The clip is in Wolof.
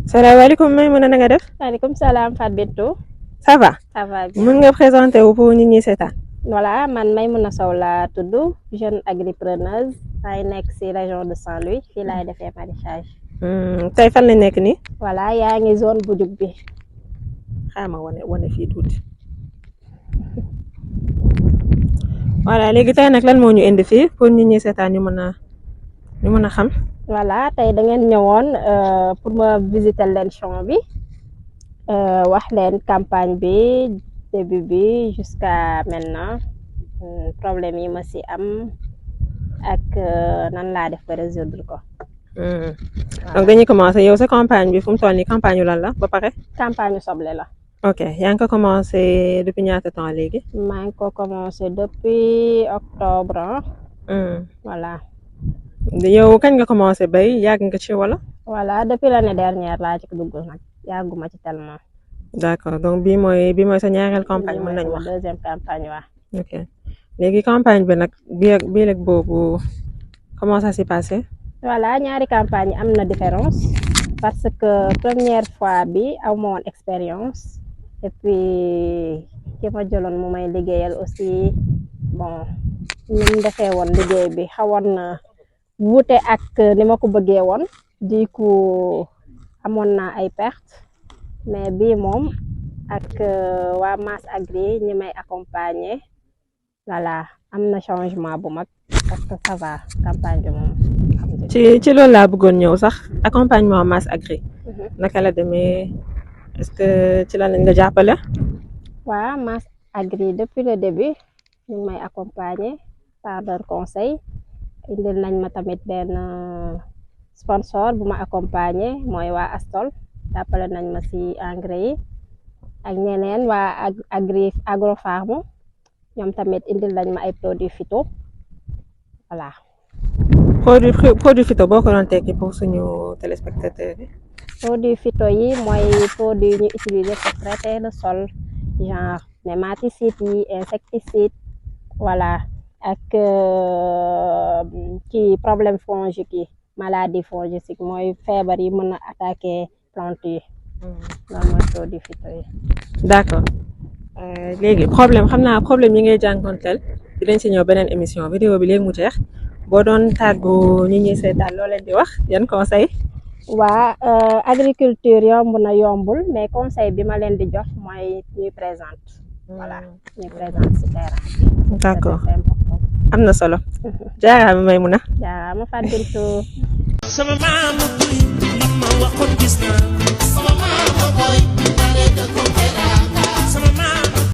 salaamaaleykum Maimouna na nga def. maaleykum salaam Fatou Bintou. ça va. ça va bien. mën nga présenter wu pour nit ñi seetaan. voilà man Maimouna Sow laa tudd jeune agripreneuse maa ngi nekk ci région de Saint-Louis fii laay defee maraîchage. tey fan la nekk nii. voilà yaa ngi zone bu jub bi. xaaral ma wane fii tuuti. voilà léegi tey nag lan moo ñu indi fii pour nit ñi seetaan ñu mën a xam. voilà tey da ngeen ñëwoon pour ma visiter leen champ bi wax leen campagne bi début bi jusqu'à maintenant problème yi ma ci am ak nan laa def ba résoudre ko. donc dañuy commencer yow sa campagne bi fu mu toll nii campagne yu lan la ba pare. campagne soble la. ok yaa ngi ko commencé depuis ñaata temps léegi. maa ngi ko commencé depuis octobre. voilà. yow kañ nga commencé bay yàgg nga ci wala. voilà depuis l'année dernière laa ci dugg nag yàgguma ci tellement. d'accord donc bii mooy sa ñaareel campagne mën nañu wax. deuxième campagne waaw. ok léegi campagne bi nag bii rek boobu comment ça s'est passé. voilà ñaari campagne yi am na différence parce que première fois bi aw ma woon expérience et puis ki ma jëloon mu may liggéeyal aussi bon ni mu defee woon liggéey bi xawoon na wuute ak ni ma ko bëggee woon du coup amoon naa ay perte mais bii moom ak waa Mass Agri ñi may accompagner voilà am na changement bu mag parce que ça va campagne bi moom. ci loolu laa bëggoon ñëw sax accompagnement Mass Agri. naka la demee est-ce que ci lan lañ nga jàppale. waaw Mass Agri depuis le début ñu may accompagner par leur conseil indil nañ ma tamit benn sponsor bu ma accompagner mooy waa Astol jàppale nañ ma ci engrais yi ak ñeneen waa Agrofarm ñoom tamit indil nañ ma ay produits phyto voilà. produit phyto boo ko doon tekki pour suñu téléspectateurs yi. produit phyto yi mooy produit ñu utiliser pour traiter le sol genre nématicide yi insecticide voilà ak ci problème fongique yi maladie fongique mooy feebar yi mën a attaquer plante yi loolu mooy produit phyto yi. d'accord léegi xam naa problème yi ngay jànkonteel dinañ si ñëw beneen émission vidéo bi léegi mu jeex boo doon tàggu nit ñi seetaan loo leen di wax yan conseil. waa agriculture yomb na yombul mais conseil bi ma leen di jox mooy ñuy présente. voilà ñuy présente ci terrain bi. d'accord c'est important. am na solo. jaaraama Maimouna. jaaraama Fatou Bintou. sama maam li ma waxoon gis naa